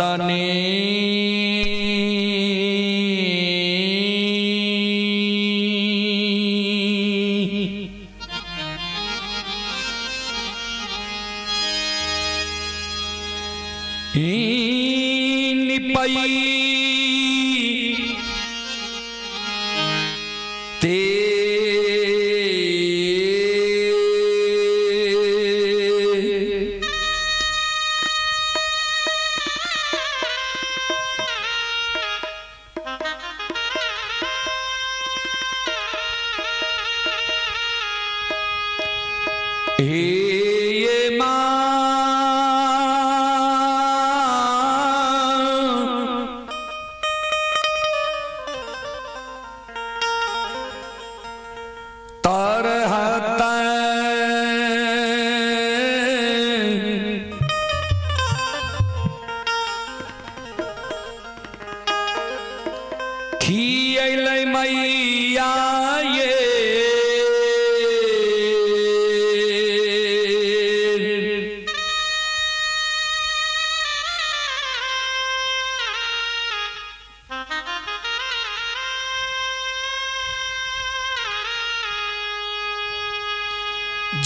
आसनी निपई ते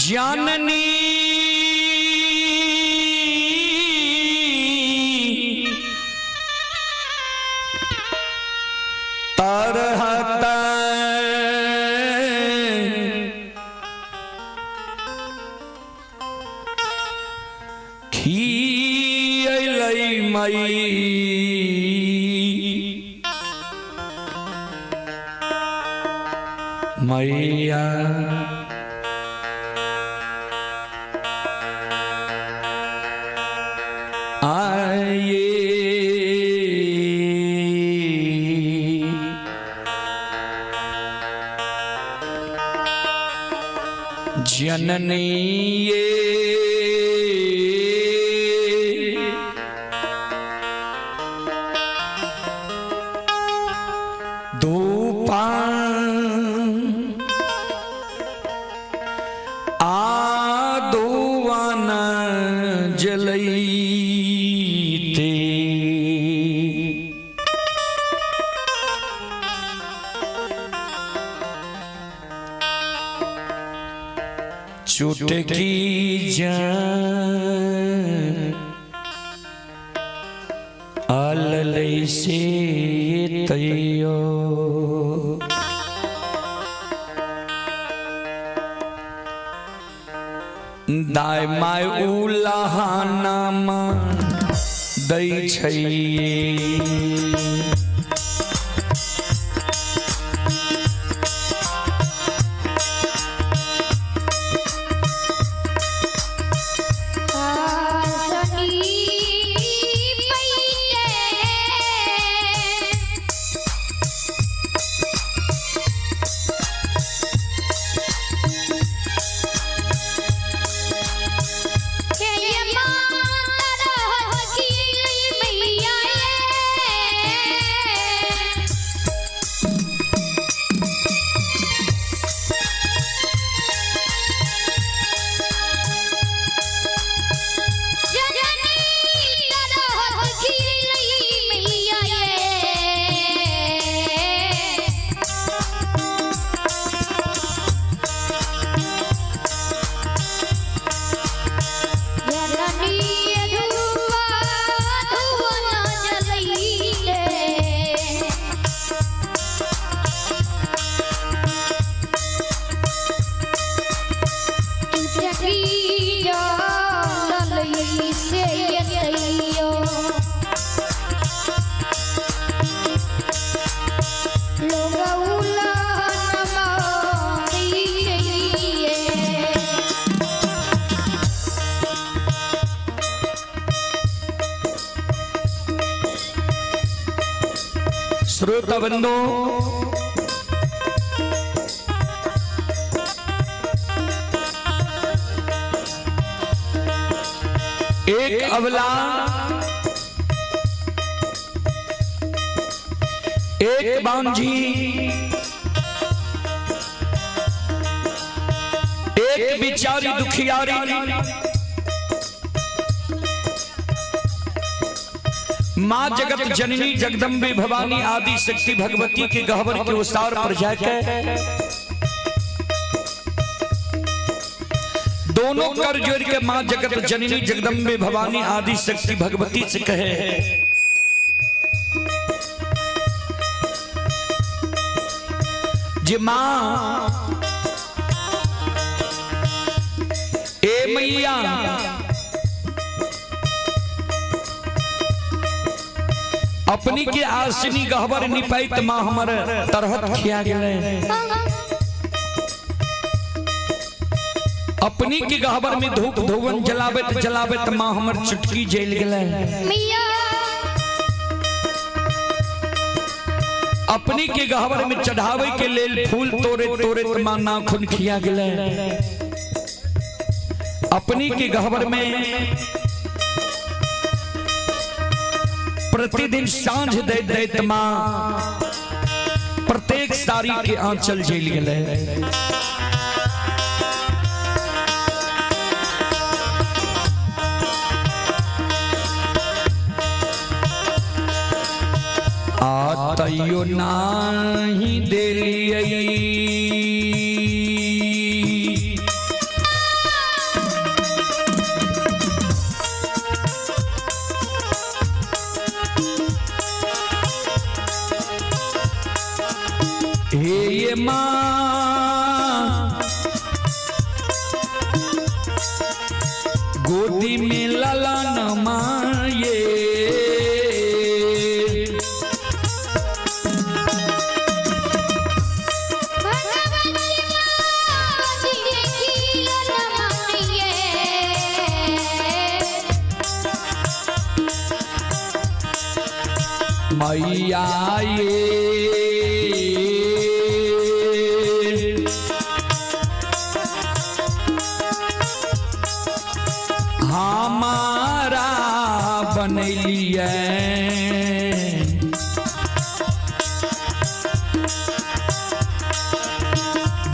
जननी तरहत खियलै मई मैया आए जननी ये धूपा आ धुवन जलई चुटकी जान अललै से तैयो दाय my उलाहाना मा दै छै। श्रोता बंधु, एक अवला, एक बांझी, एक बिचारी दुखियारी माँ जगत जननी जगदम्बे भवानी आदि शक्ति भगवती के गहवर के उसार पर जाकर दोनों कर जोड़ के माँ जगत जननी जगदम्बे भवानी आदि शक्ति भगवती से कहे, जे माँ ए मैया अपनी के आसनी गहबर निपाइत माँ हमर तरहत खिया गेलै। अपनी के गहबर में धूप धोवन जलाबत जलाबत माँ हमर चुटकी जल गेलै। अपनी के गहबर में चढ़ावे के लेल फूल तोड़े तोड़े माँ नाखून खिया गेलै। अपनी के गहबर में प्रतिदिन सांझ दे दैत माँ प्रत्येक साड़ी के आंचल जल गेलै। आ तैयो नाही देलियै हे ये माँ गोदी में ललन माये मैया ये हमारा बनलिए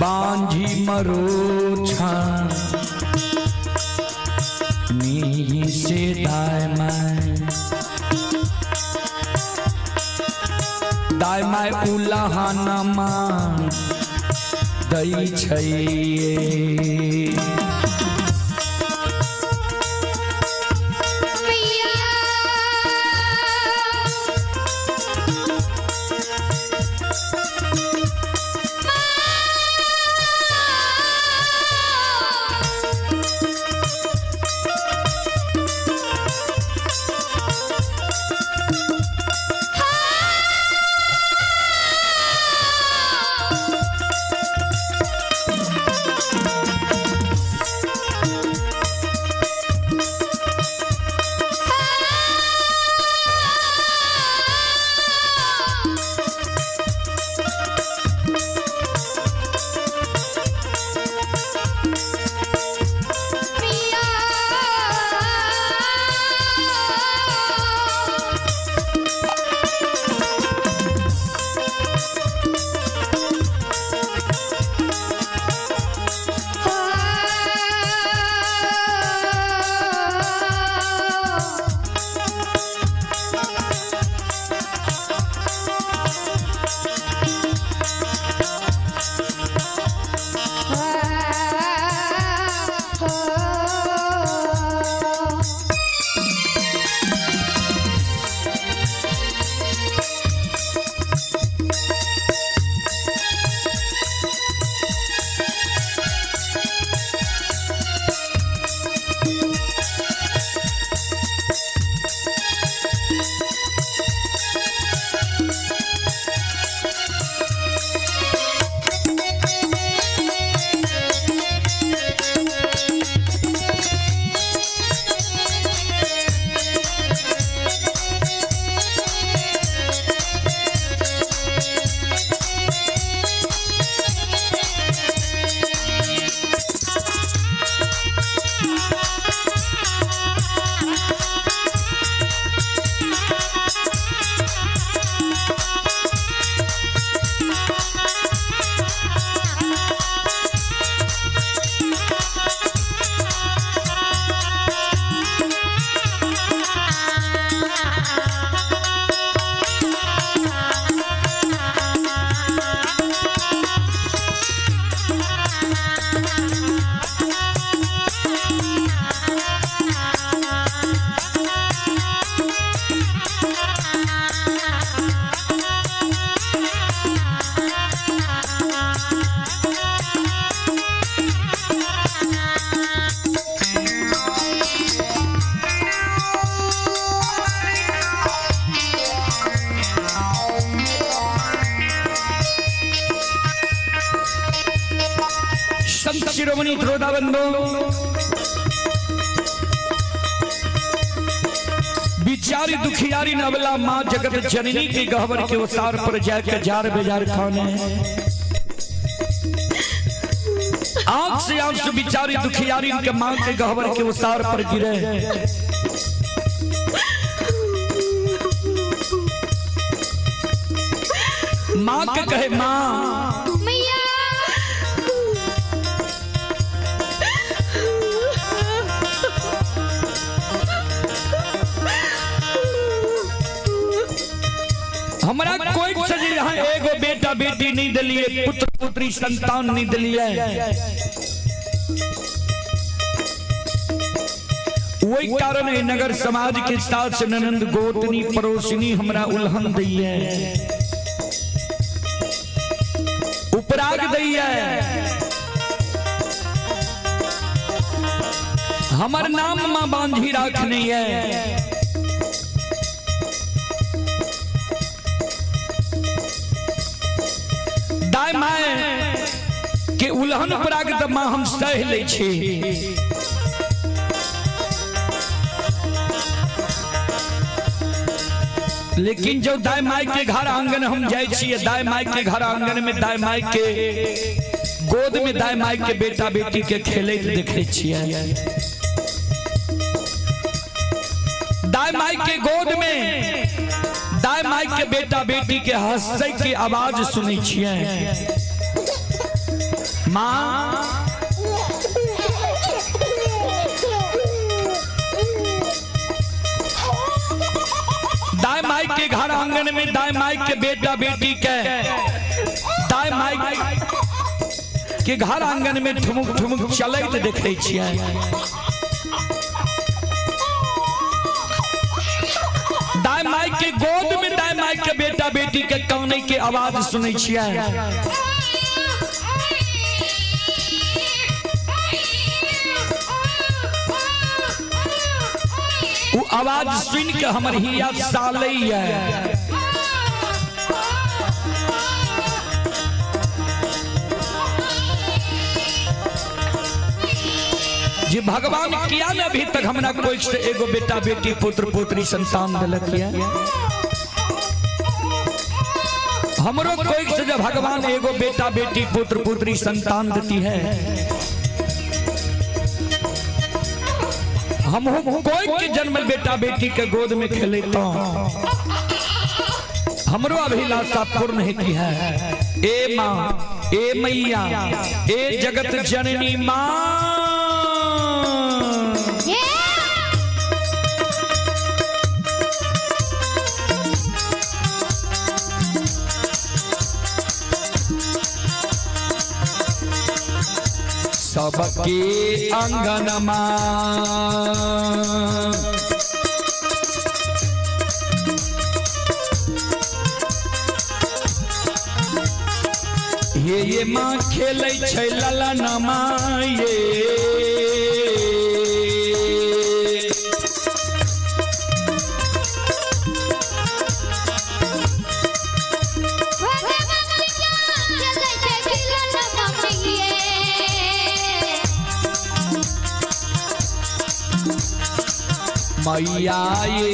बांझी मरोछा नी से दाय मैं दाय my उलाहाना मां दई छै। शिरोमणि श्रोता बंधु, बिचारी दुखियारी नवला माँ जगत जननी के गहवर के ओसार पर जाकर जार बेजार खाने, आंख से आंसू बिचारी दुखियारी के माँ के गहवर के ओसार पर गिरे। माँ के कहे माँ मैया, हमरा कोई से यहाँ एगो बेटा बेटी नहीं दिलिए, पुत्र पुत्री संतान नहीं दिलिए, वही कारण है नगर समाज के साथ ननंद गोतनी पड़ोसनी हमरा उल्हन दिए, उपराग दिए, हमर नाम मां बांधी रखनी है। दाय my के उल्हन उपराग त मां हम सह लै छी, लेकिन जो दाय माई के घर आंगन हम जाय छियै, दाय माई के घर आंगन में दाय माई के गोद में दाय माई के बेटा बेटी के खेलैत देखै छियै, दाय माई के गोद में दाय माई के बेटा बेटी के हंसै के आवाज सुनै छियै। माँ दाय माई के घर आंगन में दाय माई के बेटा बेटी के दाय माई के घर आंगन में ठुमुक ठुमुक चलैत देखै छियै। दाय माई के गोद में दाय माई के बेटा बेटी के काने के आवाज सुनै छियै। वो आवाज सुन के हमर हिया सालैया। जे भगवान किया ने अभी तक हमरा कोई से एगो बेटा बेटी पुत्र पुत्री संतान दिलक या, हमरो कोई से जब भगवान एगो बेटा बेटी पुत्र पुत्री संतान देती है, हम कोई के जन्म बेटा बेटी के गोद में खेले तो हमरो अभिलाषा पूर्ण होती है। ए माँ, ए मैया, ए जगत जननी माँ, सबके अंगनमा ये माँ खेलै छै ललनमा ये, मैया ये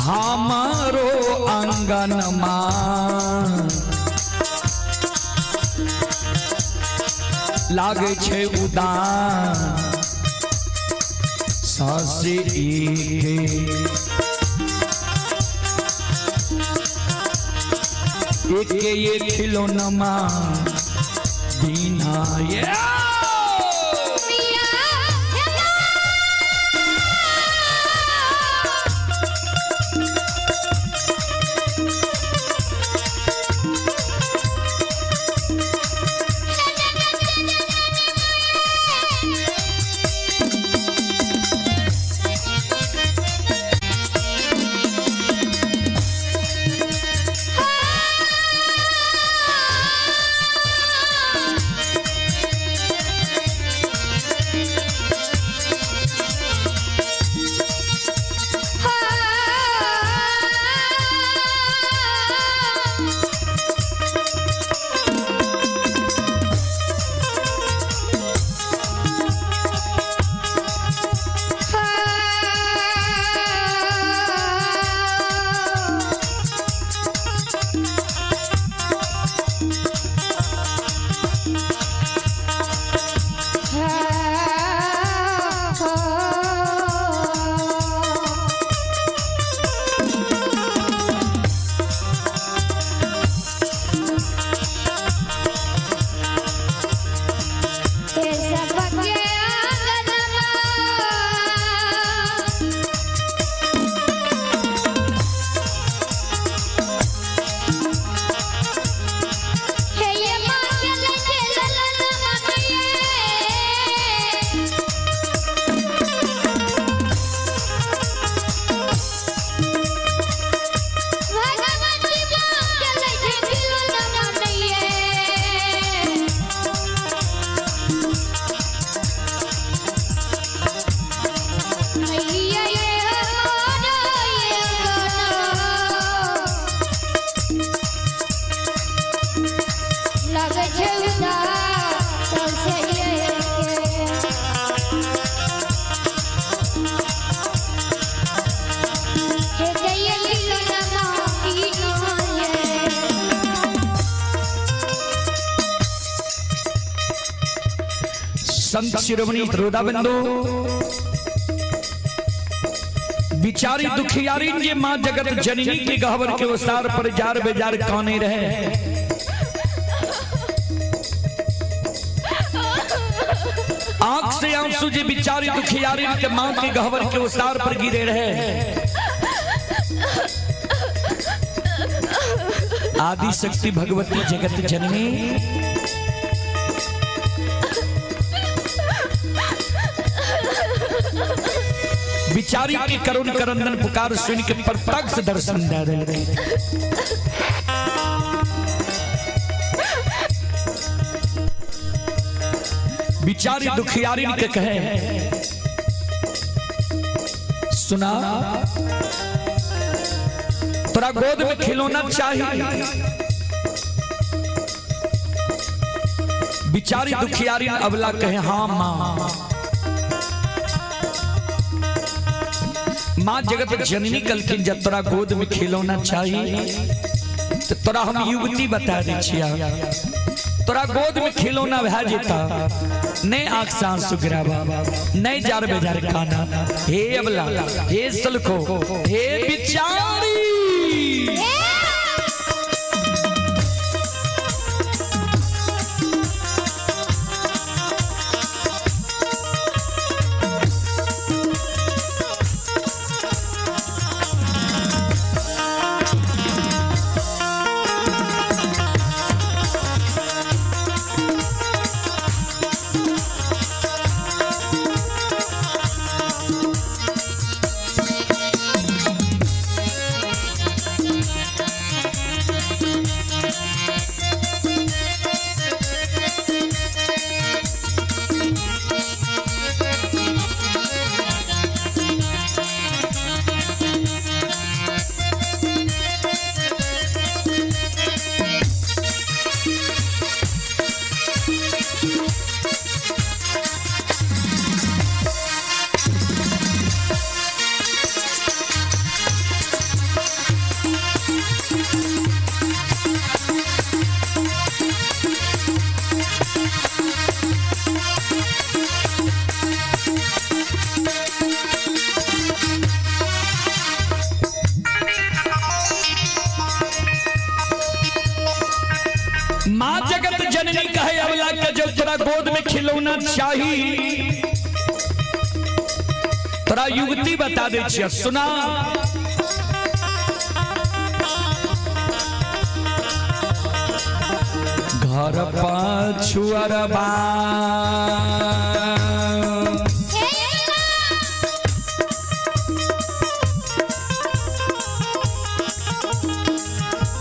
हमारो अंगनमा लागे छै उदान सासे एक एक ये खिलौनमा दीना ये। संत शिरोमणि रोदा बंधु बिचारी दुखियारी जे माँ जगत जननी के गहवर के ओसार पर जार बेजार काने रहे। आंख से आंसू जे बिचारी दुखियारी के माँ के गहवर के ओसार पर गिरे रहे। आदि शक्ति भगवती जगत जननी बिचारी के करुण करंदन पुकार सुन के प्रत्यक्ष दर्शन दे रहे। बिचारी दुखियारी के कहे, सुना तोरा गोद में खिलौना चाहिए। बिचारी दुखियारी अबला कहे, हाँ माँ। माँ जगत जननी कलखिन जब तोरा गोद में खिलौना चाहिए तो तोरा हम युवती बता दै छिया, तोरा गोद में खिलौना भए जेता, नहीं आंख से आंसू गिरावा, नहीं जार बेजार खाना। हे अबला, हे सलखो, हे बिचारी, माँ जगत जननी कहे अबला के जो तोरा गोद में खिलौना चाहिए तोरा युवती बता दे छिया, सुना घर पाछुअरबा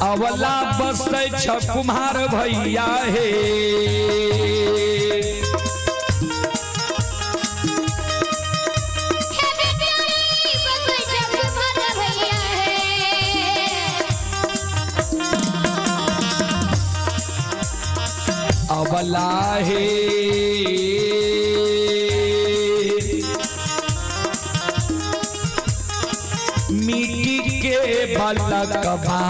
अवला बसै छ कुम्हार भैया हे। अवला हे मिट्टी के बलकबा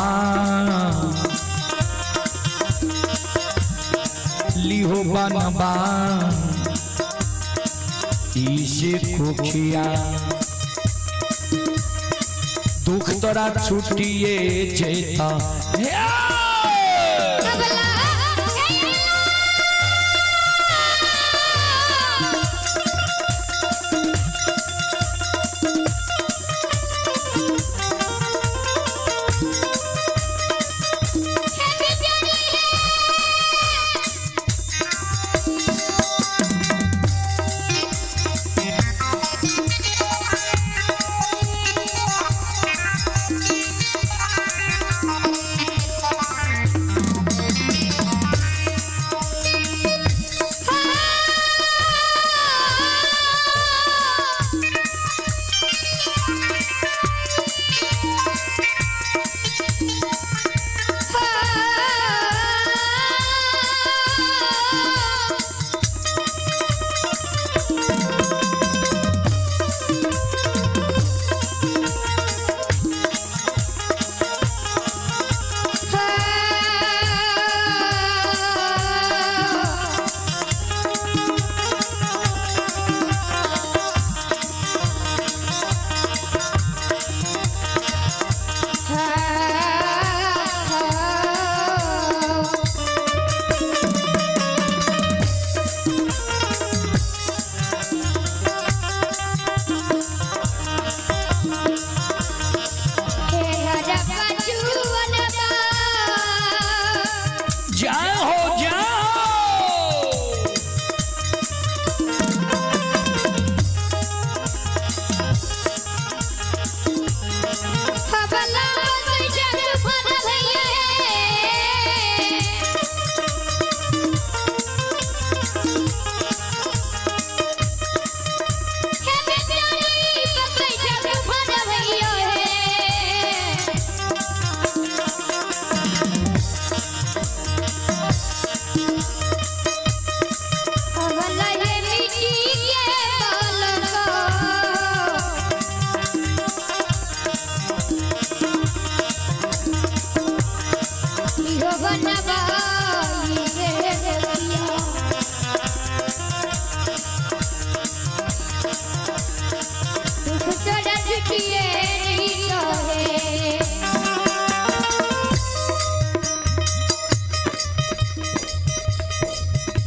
लिहो बनबा इसे कुखिया दुख तोरा छुटिए जेता।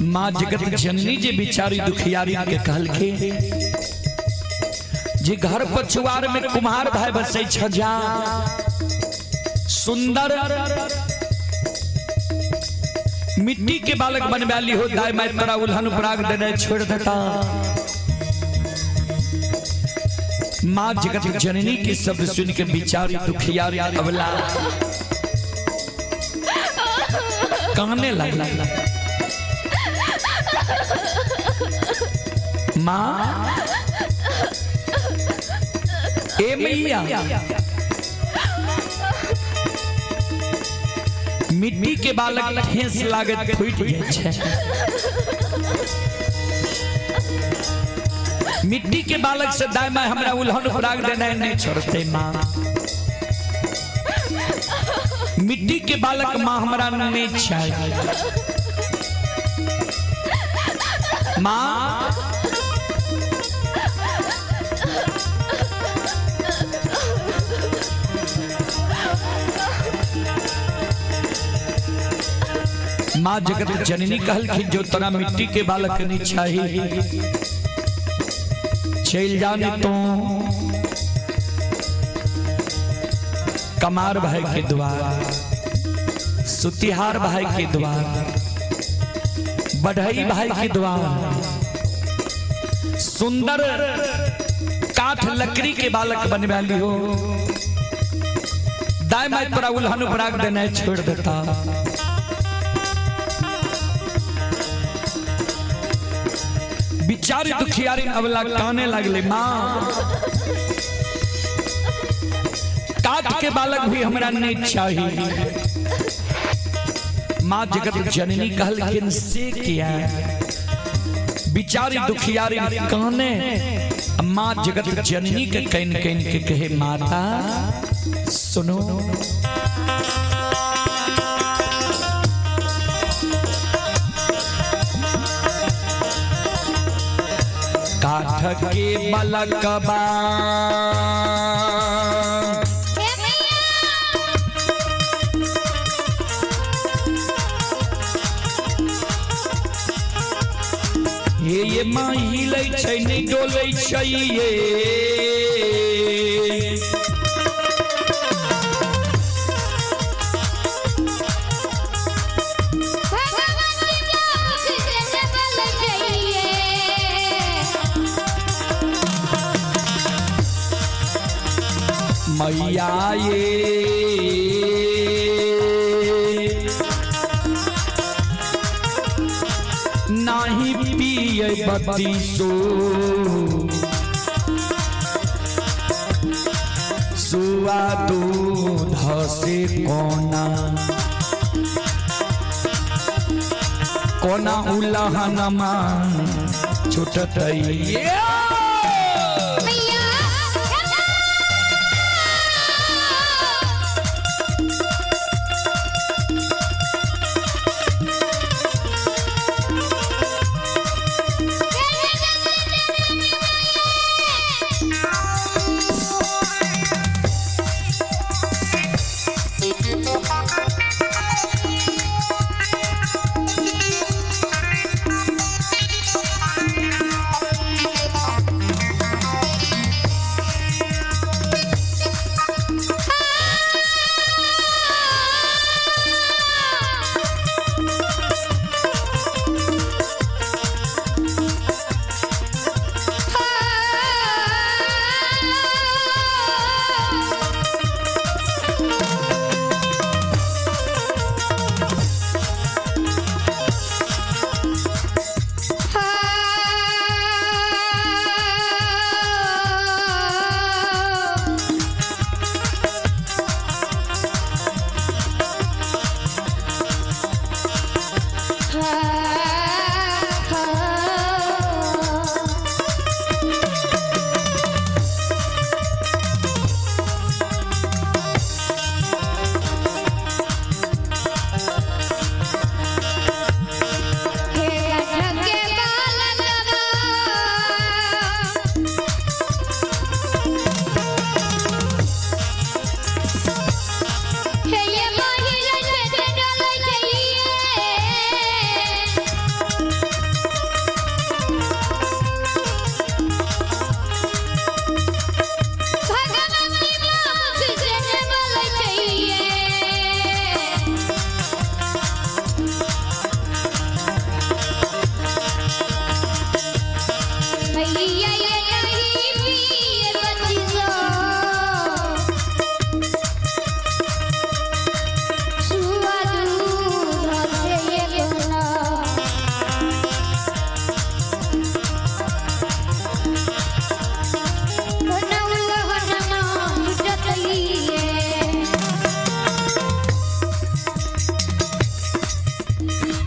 माँ जगत जननी जे बिचारी दुखियारी के कहलके जे घर पछुआर में कुम्हार भाई बसै छ, जा सुंदर मिट्टी के बालक बनवाली हो, दाई माई तोरा उल्हन उपराग देने छोड़ देता। माँ जगत जननी के शब्द सुन के बिचारी दुखियारी अबला काने लगला। माँ ए मैया, मिट्टी के बालक ठेस लागत फूट जाइ छै, मिट्टी के बालक से दाई माई हमरा उल्हन उपराग देना नहीं छोड़ते। माँ मिट्टी के बालक माँ हमरा नहीं चाहिए। माँ माँ जगत जननी कहलखिन जो तोरा मिट्टी के बालक नहीं चाहिए, चल जाने तो कमार भाई के द्वार, सुतिहार भाई के द्वार, बढ़ई भाई के द्वार, सुंदर काठ लकड़ी के बालक बनवाली हो, दाई माई तोरा उल्हन उपराग देना छोड़ देता। बिचारी दुखियारी अबला काने लगले, माँ काठ के बालक भी हमरा नहीं चाहिए। माँ जगत जननी कहलखिन से किया। बिचारी दुखियारी काने, माँ जगत जननी के can can के कहे माता सुनो, काठ के बलकबा हे ये माँ हिलै छै नहि डोलै छै ये, मैया ये नाही पिए बत्ती सो सुआ दूध से कोना कोना उलहनमा छुटतै। हे ये महिला छै डोलै छै ये।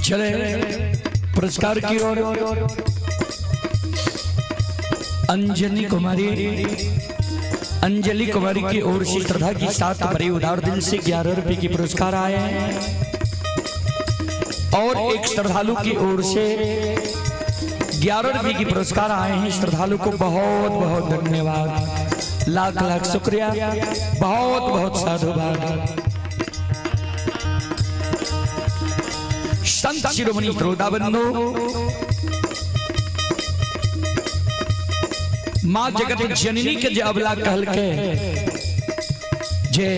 चले पुरस्कार की ओर। अंजनी कुमारी, अंजलि कुमारी की ओर से श्रद्धा की साथ बड़े उदार दिल से 11 रुपए की पुरस्कार आए हैं। और एक श्रद्धालु की ओर से 11 रुपए की पुरस्कार आए हैं। श्रद्धालु को बहुत बहुत धन्यवाद, लाख लाख शुक्रिया, बहुत बहुत साधुवाद। संत शिरोमणि श्रोता बंधु, माँ जगत जननी के जे अबला कहल के जे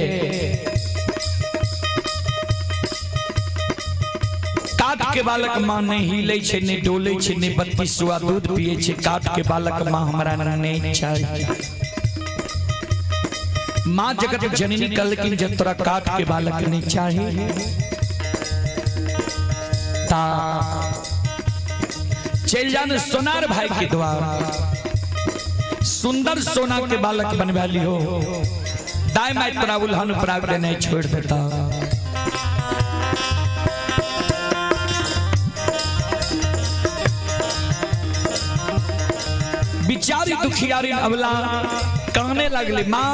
काट के बालक माँ नहीं हिले छे, नहीं डोले छे, नहीं 32 सुआ दूध पिए छे, काट के बालक माँ हमरा नहीं चाहिए। माँ जगत जननी कहलखिन जे तोरा काट के बालक नहीं चाहिए ता चल जान सोनार भाई के द्वार, सुंदर सोना के बालक बनवा लिहो, दाई माई तोरा उल्हन पराग देने छोड़ देता। बिचारी दुखियारी अबला कहने लगले, माँ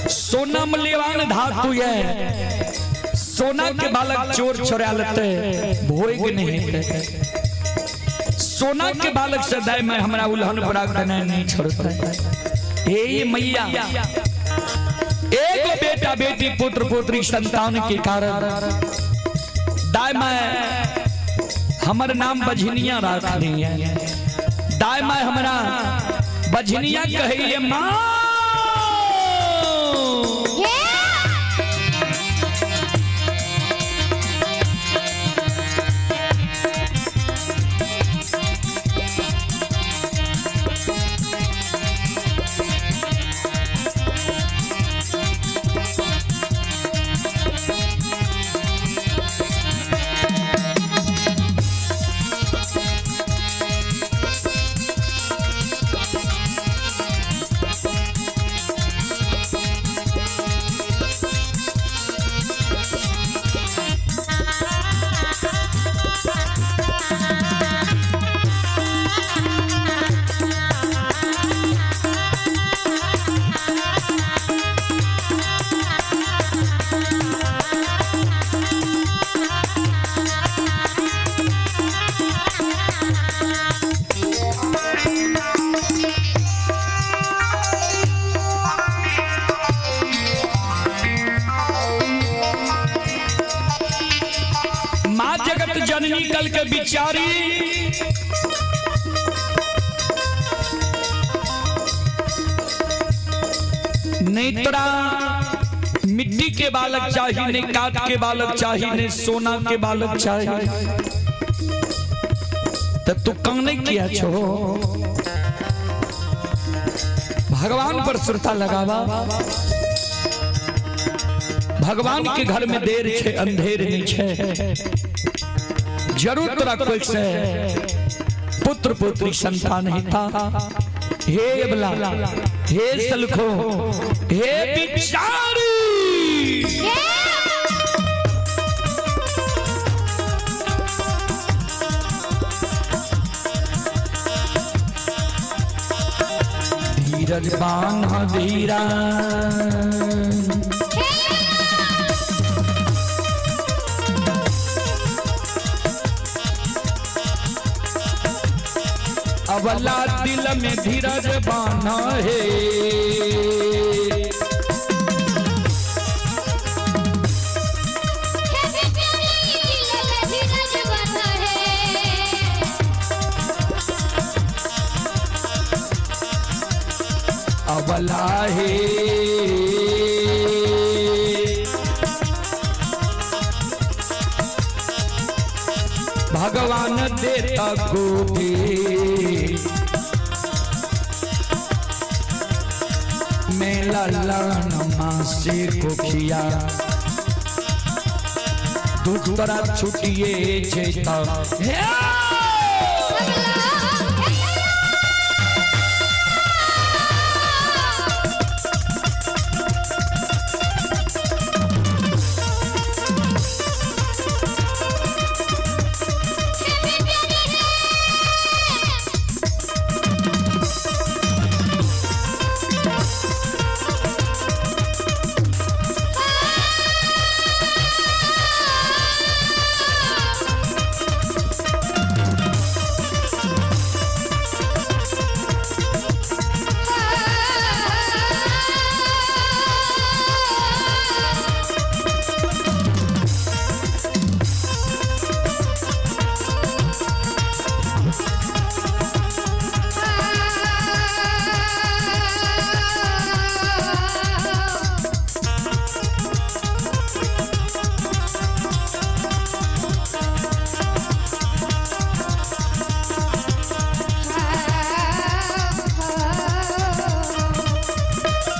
सोना मूल्यवान धातु है, सोना के बालक चोर चोरा लेते भोग नहीं हेतै, सोना के बालक से दाई में हमरा उल्हन पराग देने नहीं छोड़ते। हे मैया, एगो बेटा बेटी पुत्र पुत्री संतान के कारण दाई में हमर नाम बझनिया राख दी है, दाई माई हमरा बझनिया कहिए माँ। जननी कल के बिचारी नहीं तोरा मिट्टी के बालक चाहिए, नहीं काट के बालक चाहिए, नहीं सोना के बालक चाहिए, तो तू काने किया छो? भगवान पर सुरता लगावा, भगवान के घर में देर छे अंधेर नहीं छे, जरूर तोरा कोई से पुत्र पुत्री संतान हिता। हे अबला, हे सलखो, हे बिचारी, धीरज बांध धीरा अबला दिल में धीरज बांधा है। अबला है भगवान देता गोपी मेला लान मासे कोखिया दुख तोरा छुटिए जेता। अबला